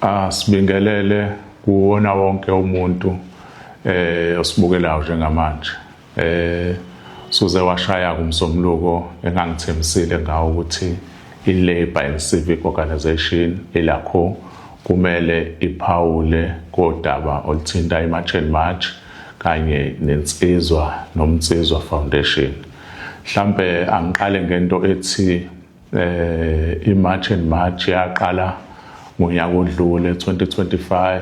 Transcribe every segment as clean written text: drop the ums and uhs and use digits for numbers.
Asibingelele kuwona wonke umuntu osibukelayo njengamanje. Suze washaya kumsombuluko engangithembisile ngawo ukuthi i-Labour and Civic Organisation, iLACO, kumele iphawule kodaba oluthinta i-March and March kanye neNsizwa noMnsizwa Foundation. Mhlambe angiqale ngento ethi i-March and March yaqala ngonyaka odlule 2025,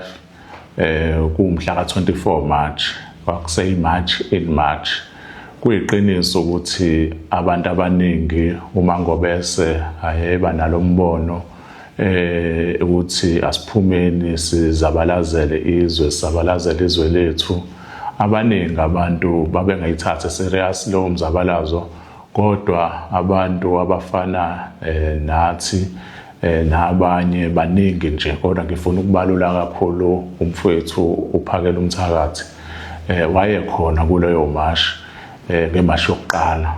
kuwumhla ka-24 March, kwakuseyi March in March. Kuyiqiniso ukuthi abantu abaningi uma ngobese ayeba nalombono ukuthi asiphumeni sizabalazele izwe, sizabalazele izwe lethu, abaningi abantu babengayithatha serious lowo mzabalazo. Kodwa abantu abafana nathi nabanye baningi nje, kodwa ngifuna ukubalula kakhulu umfowethu uPhakela Umthakathi, wayekhona kuleyo mashi, ngemashi yokuqala.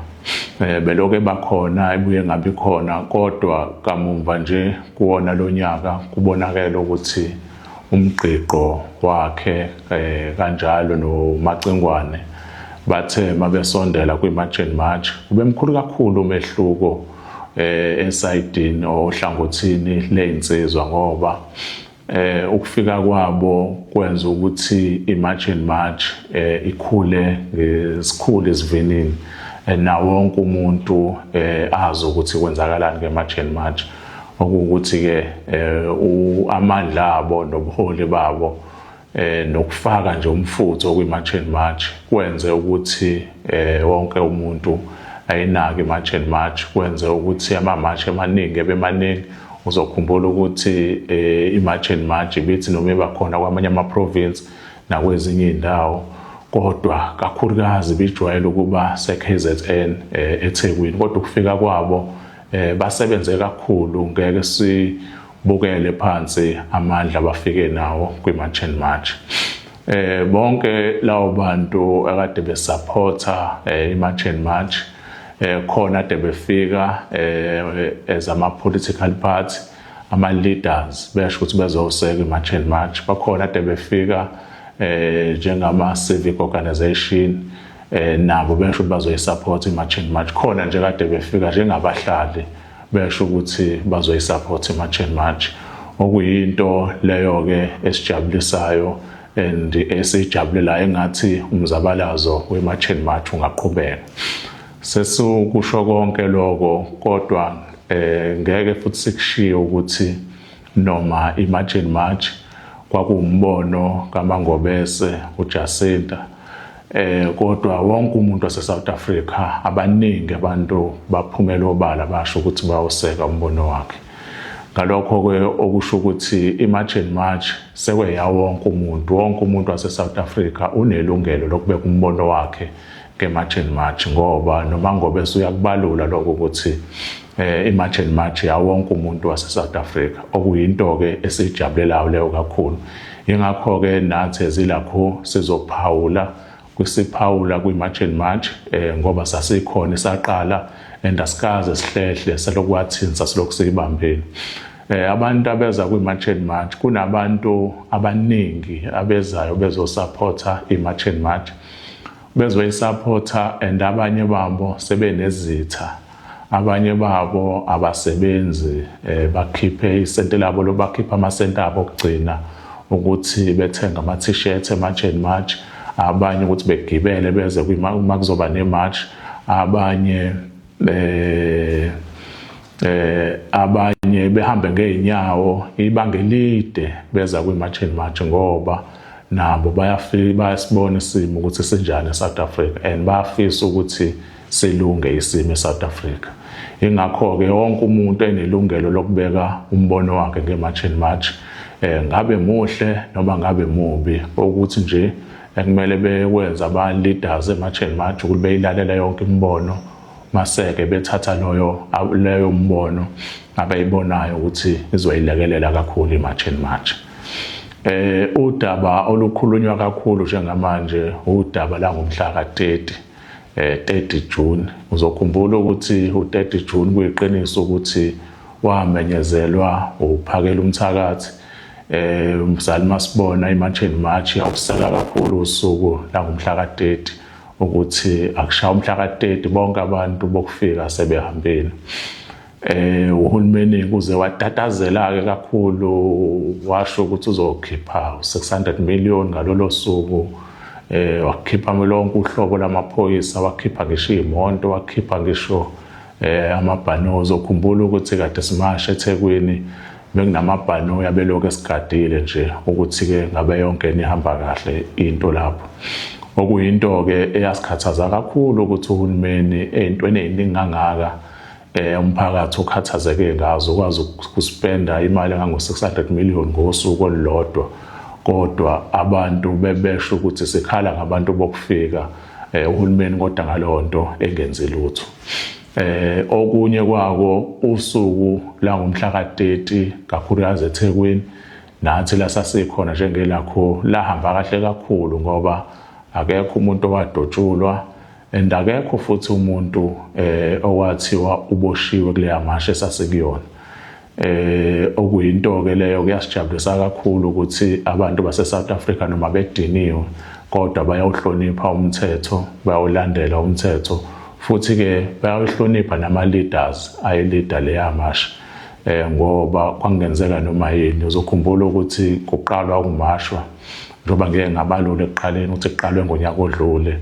Belokhu ebakhona, ebuye ngabi khona, kodwa kamumva nje kuwona lonyaka kubonakele ukuthi umgqiqo wakhe kanjalo noMacingwane bathe mabesondela kwi-March and March kube mkhulu kakhulu umehluko esayidini ohlangothini lezinsizwa, ngoba ukufika kwabo kwenza ukuthi i-March and March ikhule ngesikhulu isivinini, na wonke umuntu azi ukuthi kwenzakalani nge-March and March. Okuwukuthi ke amandla abo nobuholi babo nokufaka nje umfutho kwi-March and March kwenze ukuthi wonke umuntu ayinake i-March and March, kwenze ukuthi ama-march amaningi ebemaningi. Uzokhumbula ukuthi i-March and March ibithi noma iba khona kwamanye ama-province nakwezinye iy'ndawo, kodwa kakhulukazi bijwayele ukuba se-KZN, eThekwini. Kodwa ukufika kwabo, basebenze kakhulu, ngeke sibukele phansi amandla abafike nawo kwi-March and March. Bonke lawo bantu akade besupporta i-March and March, khona ade befika as ama political party, ama leaders, besho ukuthi bezoseka i-March and March, bakhona ade befika njengama civic organization, nabo besho ukuthi bazoyisupport i-March and March, khona nje kade befika njengabahlali besho ukuthi bazoyisupport i-March and March, okuyinto leyo ke esijabulisayo and esijabulelayo, engathi umzabalazo we-March and March ungaqhubeka. Sesukusho konke lokho, kodwa ngeke futhi sikushiye ukuthi noma i-March and March kwakuwumbono kaMangobese uJacinta, kodwa wonke umuntu wase South Africa, abaningi abantu baphumela obala basho ukuthi bayoseka umbono wakhe. Ngalokho ke okusho ukuthi i-March and March sekweya wonke umuntu, wonke umuntu wase South Africa unelungelo lokubeka umbono wakhe nge-March and March, ngoba noma ngobe uyakubalula lokho ukuthi i-March and March ya wonke umuntu wase South Africa, okuyinto ke esijabulelayo leyo kakhulu. Ingakho ke nathi ezilakho sizophawula kwisiphawula kwi-March and March, ngoba sasikhona isaqala and asikaze sihlehle, selokhu kwathinsa silokhu siyibambile. Abantu abeza kwi-March and March, kunabantu abaningi abezayo bezosupporta i-March and March, bezoyisupporta, and abanye babo sebenezitha, abanye babo abasebenzi, bakhiphe isente labo lobakhipha amasente abo okugcina ukuthi bethenga ama t-shirt e-March and March, abanye ukuthi begibele beze uma kuzoba ne-march, abanye behambe ngeenyawo ibanga elide beza kwi-March and March, ngoba nabo bayafika bayasibona isimo ukuthi sinjani eSouth Africa and bayafisa ukuthi silunge isimo eSouth Africa. Ingakho-ke wonke umuntu enelungelo lokubeka umbono wakhe nge-March and March, ngabe muhle noma ngabe mubi. Ukuthi nje ekumele bekwenza aba-leaders e-March and March ukuthi beyilalela yonke imibono, maseke bethatha loyo leyo mbono abayibonayo ukuthi izoyilekelela kakhulu i-March and March. Udaba olukhulunywa kakhulu njengamanje udaba la ngomhla ka-30, 30 June. Uzokhumbula ukuthi u30 June kuyiqiniso ukuthi wamenyezelwa uPhakela Umthakathi. Umzali masibona iMarch and March yawuseka kakhulu usuku langomhla ka-30, ukuthi akushaya umhla ka-30 bonke abantu bokufika sebehambile. Uhulumeni kuze watatazela ke kakhulu, washo ukuthi uzokhipha 600 million ngalolo suku. Wakhipha lonke uhlobo lamaphoyisa, wakhipha ngisho imoto, wakhipha ngisho amabhanoyi. Ukhumbula ukuthi kade simasha eThekwini, bekunamabhanoyi abelokhu esigadile nje ukuthi ke ngabe yonke nihamba kahle into lapho, okuyinto ke eyasikhathaza kakhulu ukuthi uhulumeni ey'ntweni ey'ningi kangaka umphakathi ukhathazeke ngazo ukwazi ukuspenda imali engango-600 million ngosuku olulodwa, kodwa abantu bebesho ukuthi sikhala ngabantu bokufika, uhulumeni kodwa ngaleyo nto engenzi lutho. Okunye kwako, usuku la ngomhla ka-30, kakhulukazi eThekwini, nathi la sasikhona njengelakho, lahamba kahle kakhulu ngoba akekho umuntu owadotshulwa and akekho futhi umuntu owathiwa uboshiwe kuleya mashe esasikuyona, okuyinto ke leyo kuyasijabulisa kakhulu ukuthi abantu base South Africa noma bediniwe kodwa bayawuhlonipha umthetho, bayawulandela umthetho, futhi ke bayawuhlonipha nama leaders ayi-leada leya masha, ngoba kwangenzeka noma yini. Uzokhumbula ukuthi kuqalwa ukumashwa, njengoba ngeke ngabalula ekuqaleni ukuthi kuqalwe ngonyaka odlule,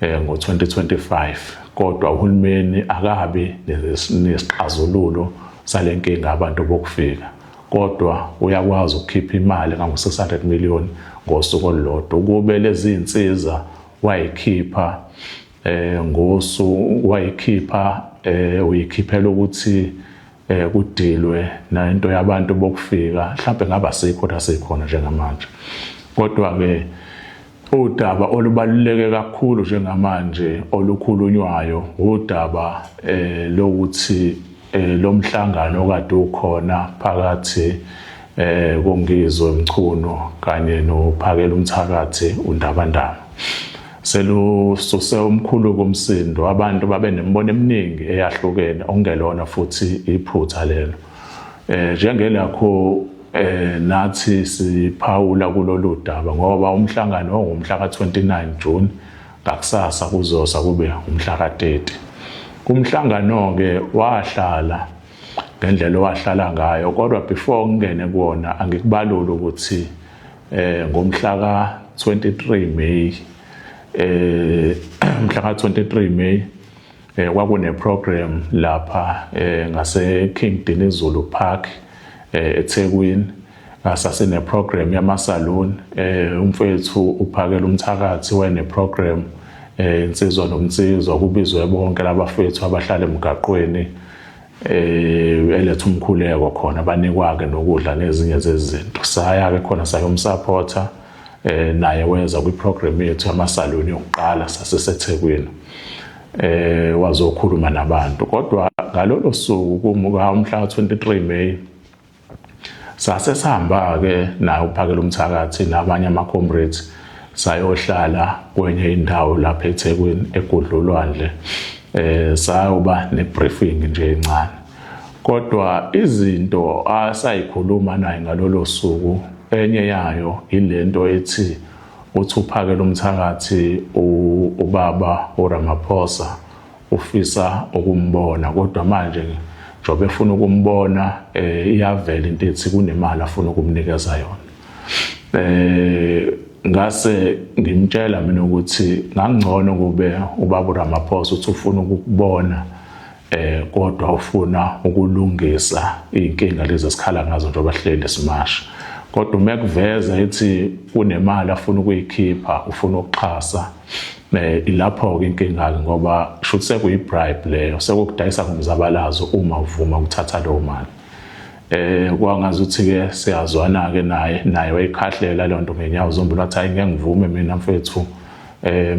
ngo-2025, kodwa uhulumeni akabi nesixazululo salenkinga abantu bokufika, kodwa uyakwazi ukukhipha imali engango-600 million ngosuku olulodwa. Ukube lezi zinsiza wayikhipha ngosu wayikhipha, uyikhiphela ukuthi kudilwe nento yabantu bokufika, mhlawumbe ngaba sikho la sikhona njengamanje. Kodwa ke udaba olubaluleke kakhulu njengamanje olukhulunywayo udaba lokuthi lo mhlangano okade ukhona phakathi koNgizwe Mchunu kanye noPhakela umthakathi uNdabandaba selususe umkhulu komsindo. Abantu babe nemibono eminingi eyahlukene, okungelona futhi iphutha lelo. Njengelakho nathi siphawula kulolu daba ngoba umhlangano ongumhla ka-29 June, ngakusasa kuzosa kube umhla ka-30. Kumhlangano ke wahlala ngendlela owahlala ngayo, kodwa before ngingene kuwona angikubalula ukuthi ngomhla ka-23 May, mhla ka-23 May kwakune program lapha ngase King Dinizulu Park eThekwini. Sasine program yama-saloon, umfethu uPhakela umthakathi wene program, insizwa nomnsizwa, kubizwe bonke labafethu abahlala emgaqweni, eletha umkhuleko khona, banikwa ke nokudla nezinye zezinto. Saya ke khona sayomsupporta, naye weza kwi-program yethu yama-saloon yokuqala saseseThekwini, wazokhuluma nabantu. Kodwa ngalolo suku kumuka umhla ka-23 May sase sihamba ke naye uPhakela umthakathi nabanye ama-comrades, sayohlala kwenye indawo lapha eThekwini egudlulwandle, sayoba ne-briefing nje encane. Kodwa izinto asayikhuluma naye ngalolo suku, enye yayo ilento ethi uthi uPhakela umthakathi ubaba uRamaphosa ufisa ukumbona, kodwa manje njengoba efuna ukumbona, iyavela into ethi kunemali afuna ukumnikeza yona. Ngase ngimtshela mina ukuthi ngangcono kube ubaba uRamaphosa uthi ufuna ukukubona, kodwa ufuna ukulungisa inkinga lezi esikhala ngazo njengoba hleli simasha, kodwa uma kuveza ethi kunemali afuna ukuyikhipha, ufuna ukuxhasa, ilapho ke inkinga ke, ngoba shuthi sekuyi-bribe leyo, sekukudayisa ngomzabalazo uma uvuma ukuthatha leyo mali. Kwangazuthi ke siyazwana ke naye, naye wayikhahlela leyo nto ngenyawo zombili, wathi, "Hayi, ngeke ngivume mina mfethu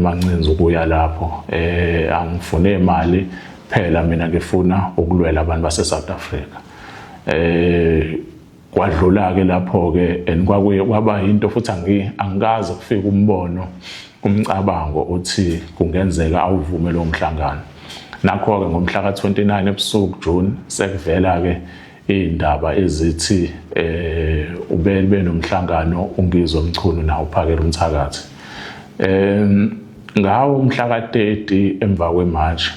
Mancinza ukuya lapho, angifune imali phela mina, ngifuna ukulwela abantu base South Africa." Kwadlula ke lapho ke and kwakuye kwaba into futhi angikaze kufika umbono, umcabango uthi kungenzeka awuvume lo mhlangano. Nakho ke ngomhla ka-29 ebusuku June sekuvela ke Iy'ndaba ezithi ube nomhlangano uNgizwe Mchunu nawo uPhakela Umthakathi. Ngawo umhla ka-30 emva kwe-March,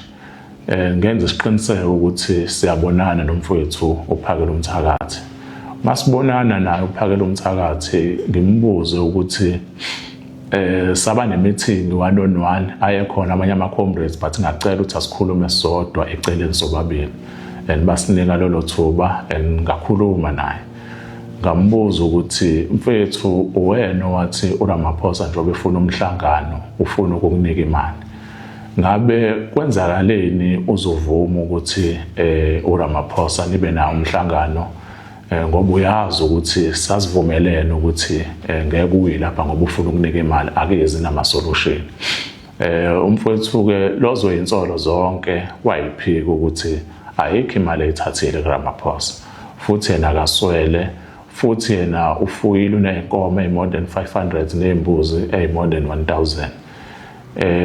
ngenza isiqiniseko ukuthi siyabonana nomfowethu uPhakela Umthakathi. Masibonana naye uPhakela Umthakathi, ngimbuze ukuthi saba ne-meeting one on one, ayekhona amanye ama-comrades, but ngacela ukuthi asikhulume sodwa eceleni sobabili, and basinika lolo thuba and ngakhuluma naye. Ngambuza ukuthi, "Mfethu, uwena owathi uRamaphosa njengoba efuna umhlangano ufuna ukukunika imali, ngabe kwenzakaleni uzovuma ukuthi uRamaphosa nibe nawo umhlangano, ngoba uyazi ukuthi sasivumelene ukuthi ngeke uye lapha ngoba ufuna ukunika imali, akezi nama solution?" Umfowethu ke lozo insolo zonke wayiphika ukuthi ayikho imali ayithathile kuRamaphosa, futhi yena akaswele, futhi yena ufuyile, uney'nkomo eyi-more than 500 ney'mbuzi eyi-more than 1000.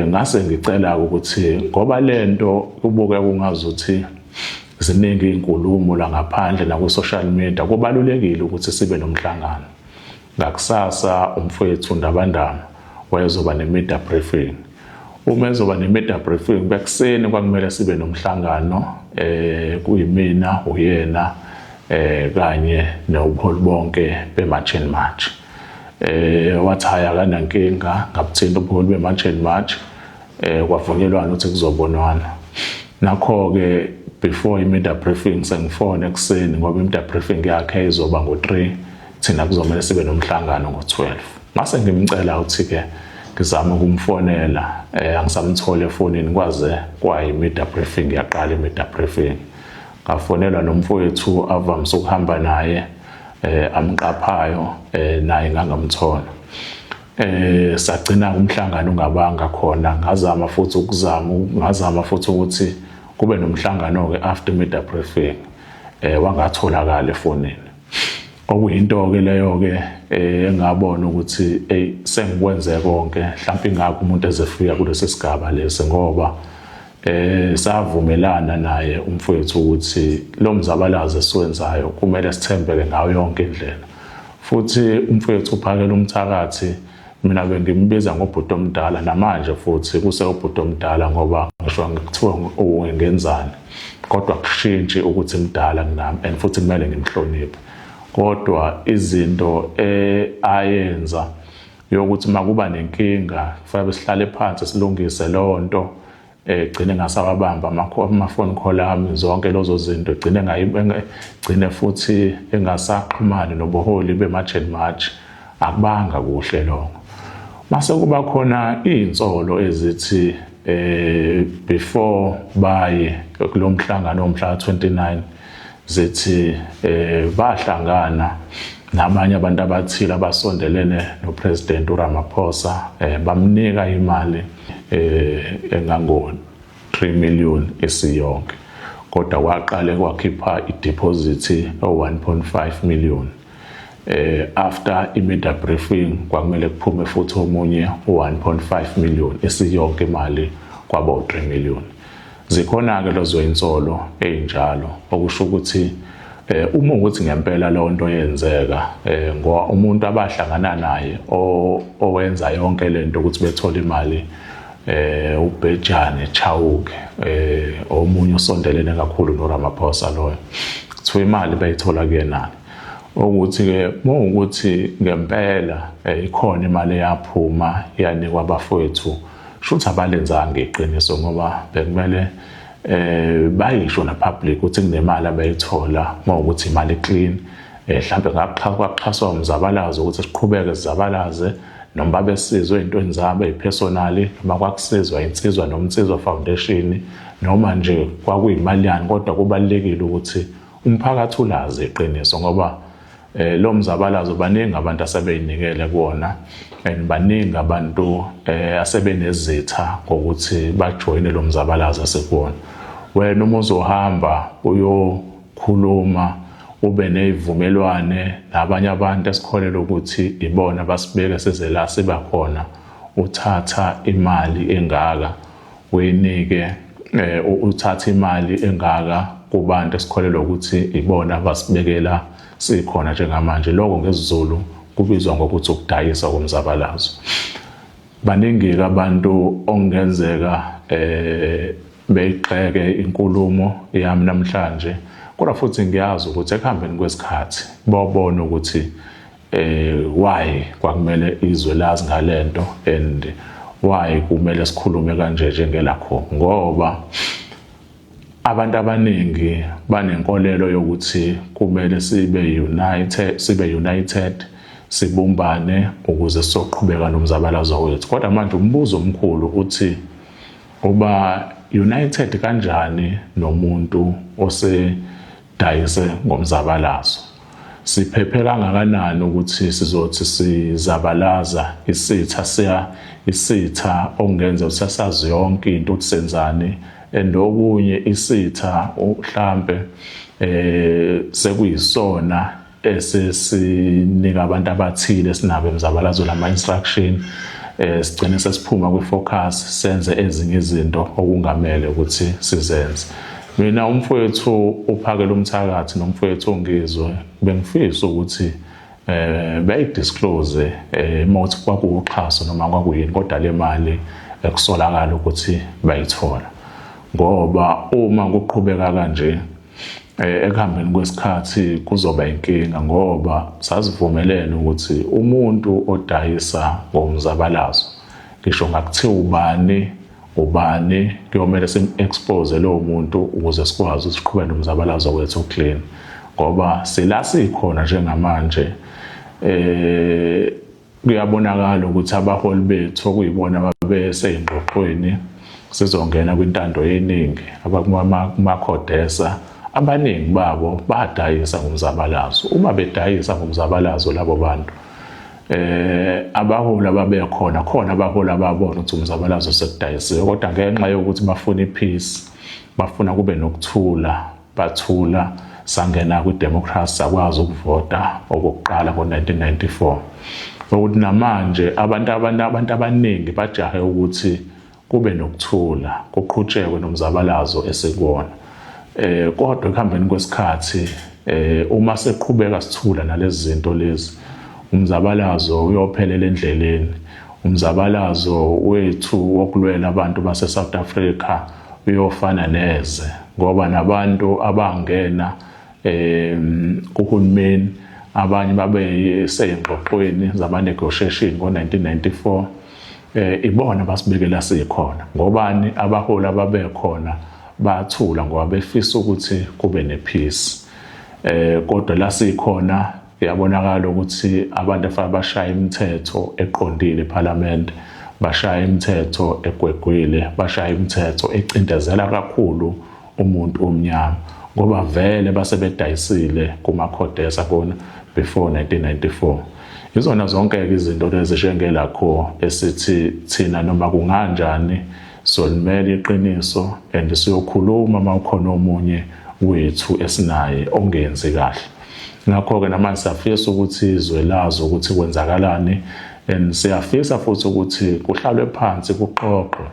Ngase ngicela ukuthi ngoba lento kubuke kungazuthi ziningi izinkulumo la ngaphandle naku-social media, kubalulekile ukuthi sibe nomhlangano. Ngakusasa umfowethu Ndabandaba wayezoba ne-media briefing. Uma ezoba ne-media briefing bekuseni, kwakumele sibe nomhlangano, kuyimina, uyena, kanye nobuholi bonke be-March and March. Wathi hayi, akanankinga. Ngabuthinta ubuholi be-March and March, kwavunyelwana ukuthi kuzobonwana. Nakho ke before i-media briefing sengifone ekuseni, ngoba i-media briefing yakhe izoba ngo-3, thina kuzomele sibe nomhlangano ngo-12. Ngase ngimcela ukuthi-ke ngizame ukumfonela, angisamtholi efonini kwaze kwayi-media briefing yaqala i-media briefing. Ngafonelwa nomfowethu avamise ukuhamba naye, amqaphayo, naye ngangamthola. Sagcina umhlangano ungabanga khona. Ngazama futhi ukuzama, ngazama futhi ukuthi kube nomhlangano ke after media briefing, wangatholakala efonini. Okuyinto ke leyo ke engabona ukuthi hey, sengikwenze konke, mhlawumbe ingakho umuntu ezefika kulesi sigaba lesi, ngoba savumelana naye umfowethu ukuthi lo mzabalazo esiwenzayo kumele sithembeke ngayo yonke indlela. Futhi umfowethu uPhakela Umthakathi, mina bengimbiza ngobhuti omdala, namanje futhi kuse ubhuti omdala, ngoba ngisho ngikuthiwa ngenzani kodwa kushintshi ukuthi mdala kunami and futhi kumele ngimhloniphe. Kodwa izinto ayenza yokuthi makuba nenkinga kufanele sihlale phansi silungise leyo nto, egcine ngasawabamba ama-phone call ami, zonke lezo zinto, egcine gcine futhi engasaxhumani nobuholi be-March and March, akubanga kuhle lokho. Mase kuba khona iy'nsolo ezithi before baye kulo mhlangano womhla ka-29, zithi bahlangana nabanye abantu abathile abasondelene noPresident uRamaphosa, bamnika imali engango 3 million esiyonke, kodwa kwaqale kwakhipha i-deposit o 1.5 million. After i-media briefing kwakumele kuphume futhi omunye u1.5 million, esiyonke imali kwaba u3 million. Zikhona ke lezo insolo ezinjalo, okusho ukuthi uma ukuthi ngempela leyo nto yenzeka, ngoba umuntu abahlangana naye owenza yonke lento ukuthi bethole imali, uBhejane Chauke, omunye osondelene kakhulu noRamaphosa loyo, kuthiwa imali bayithola kuyena. Ukuthi ke mawukuthi ngempela ikhona imali eyaphuma yanikwa abafowethu, shuthi abalenzanga iqiniso, ngoba bekumele bayisho na public ukuthi kunemali abayithola. Mawukuthi imali clean, mhlambe ngakuxhaswa umzabalazo ukuthi siqhubeke sizabalaze, noma babesizwe ey'ntweni zabo ey'personally, noma kwakusizwa Insizwa noMnsizwa Foundation, noma nje kwakuyimali yani, kodwa kubalulekile ukuthi umphakathi ulazi iqiniso, ngoba lo mzabalazo baningi abantu asebeyinikele kuwona and baningi abantu asebenezitha ngokuthi bajoyine lo mzabalazo asekuwona. Wena uma uzohamba uyokhuluma, ube nezivumelwane nabanye abantu esikholelwa ukuthi ibona basibeke size la siba khona, uthatha imali engaka uyinike, uthatha imali engaka. kubantu esikholelwa ukuthi ibona abasibekela sikhona njengamanje. Lokho ngesiZulu kubizwa ngokuthi ukudayisa komzabalazo. Baningi-ke abantu okungenzeka beyigxeke inkulumo yami namhlanje, kodwa futhi ngiyazi ukuthi ekuhambeni kwesikhathi bobona ukuthi why kwakumele izwe lazi ngalento and why kumele sikhulume kanje njengelakho, ngoba abantu abaningi banenkolelo yokuthi kumele sibe united, sibumbane ukuze sizoqhubeka nomzabalazo wethu. Kodwa manje umbuzo omkhulu uthi, uba united kanjani nomuntu osedayise ngomzabalazo? Siphephe kangakanani ukuthi sizothi sizabalaza isitha, siya isitha okungenza ukuthi sazi yonke into ukuthi senzani, and okunye isitha mhlambe sekuyisona esesinika abantu abathile sinabo emzabalazo lama instruction, sigcine sesiphuma kwi-focus, senze ezinye izinto okungamele ukuthi sizenze. Mina, umfowethu uPhakela umthakathi nomfowethu uNgizwe, bengifisa ukuthi beyidisclose mawuthi kwakuwuxhaso noma kwakuyini, kodwa le mali ekusolakala ukuthi bayithola, ngoba uma kuqhubeka kanje, ekuhambeni kwesikhathi kuzoba inkinga, ngoba sasivumelene ukuthi umuntu odayisa ngomzabalazo, ngisho ngakuthiwa ubani ubani, kuyomele sim-expose lowo muntu ukuze sikwazi ukuthi siqhubeke nomzabalazo wethu clean, ngoba sila sikhona njengamanje, kuyabonakala ukuthi abaholi bethu okuyibona babeseyingxoxweni sizongena kwintando yeningi, abakumaCODESA, abaningi babo badayisa ngomzabalazo. Uma bedayisa ngomzabalazo labo bantu, abaholi ababekhona khona, abaholi ababona ukuthi umzabalazo sekudayisiwe, kodwa ngenxa yokuthi bafuna ipeace, bafuna kube nokuthula, bathula. Sangena kwidemocracy, sakwazi ukuvota okokuqala ngo-1994. Ukuthi namanje abantu abaningi bajahe ukuthi kube nokuthula, kuqhutshekwe nomzabalazo esikuwona, kodwa ekuhambeni kwesikhathi, uma seqhubeka sithula nalezi zinto lezi, umzabalazo uyophelela endleleni. Umzabalazo wethu wokulwela abantu base South Africa uyofana neze, ngoba nabantu abangena kuhulumeni, abanye babe seyingxoxweni zama negotiation ngo-1994, ibona basibekela sikhona. Ngobani? Abaholi ababekhona bathula ngoba befisa ukuthi kube nepeace, kodwa la sikhona kuyabonakala ukuthi abantu afanele bashaya imithetho eqondile eParliament bashaya imithetho egwegwile, bashaya imithetho ecindezela kakhulu umuntu omnyama, ngoba vele basebedayisile kuma-CODESA kona before 1994. Izona zonke-ke izinto lezi njengelakho esithi thina noma kunganjani solimela iqiniso and siyokhuluma uma ukhona omunye wethu esinaye ongenzi kahle. Ngakho-ke namanje siyafisa ukuthi izwe lazi ukuthi kwenzakalani, and siyafisa futhi ukuthi kuhlalwe phansi kuxoxwe,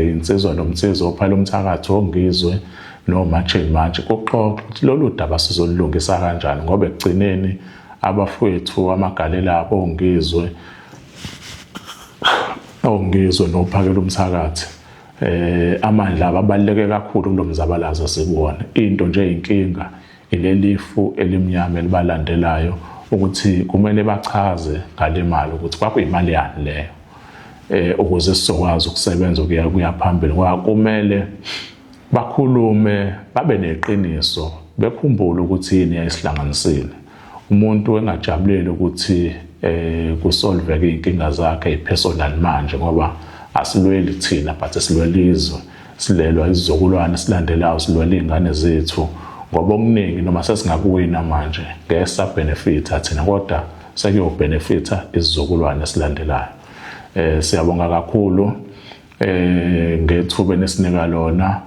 insizwa nomsizwa, oPhakela umthakathi, oNgizwe noMarch and March, kuxoxwe ukuthi lolu daba sizolulungisa kanjani, ngoba ekugcineni abafowethu amagalela abo oNgizwe noPhakela umthakathi, amandla abaluleke kakhulu kulomzabalazo sikuwona. Into nje inkinga ilelifu elimnyama elibalandelayo, ukuthi kumele bachaze ngale mali ukuthi kwakuyimali yani leyo, ukuze sizokwazi ukusebenza ukuya phambili. Ngoba kumele bakhulume, babe neqiniso, bekhumbule ukuthi yini yayisihlanganisile. Umuntu engajabuleli ukuthi kusolveke inkinga zakhe ipersonal manje, ngoba asilweli thina but silwela izwe, silelwa isizukulwane silandelayo, silwela izingane zethu, ngoba okuningi noma sesingakuwina manje ngeke sabenefita thina, kodwa sekuyobenefita isizukulwane esilandelayo. Siyabonga kakhulu ngethuba enisinika lona.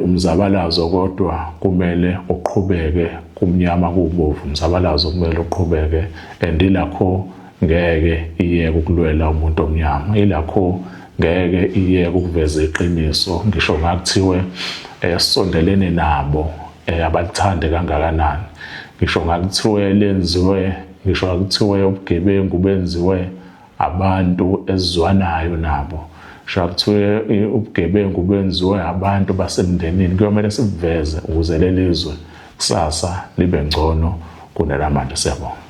Umzabalazo kodwa kumele uqhubeke, kumnyama kubovu, umzabalazo kumele uqhubeke, and ilakho ngeke iyeke ukulwela umuntu omnyama, ilakho. Ngeke iyeke ukuveza iqiniso ngisho ngakuthiwe sisondelene nabo abalithande kangakanani, ngisho ngakuthiwe lenziwe, ngisho ngakuthiwe ubugebengu benziwe abantu esizwanayo nabo, ngisho ngakuthiwe ubugebengu benziwe abantu basemndenini, kuyomele sibuveze ukuze lelizwe kusasa libe ngcono kunelamanje. Siyabonga.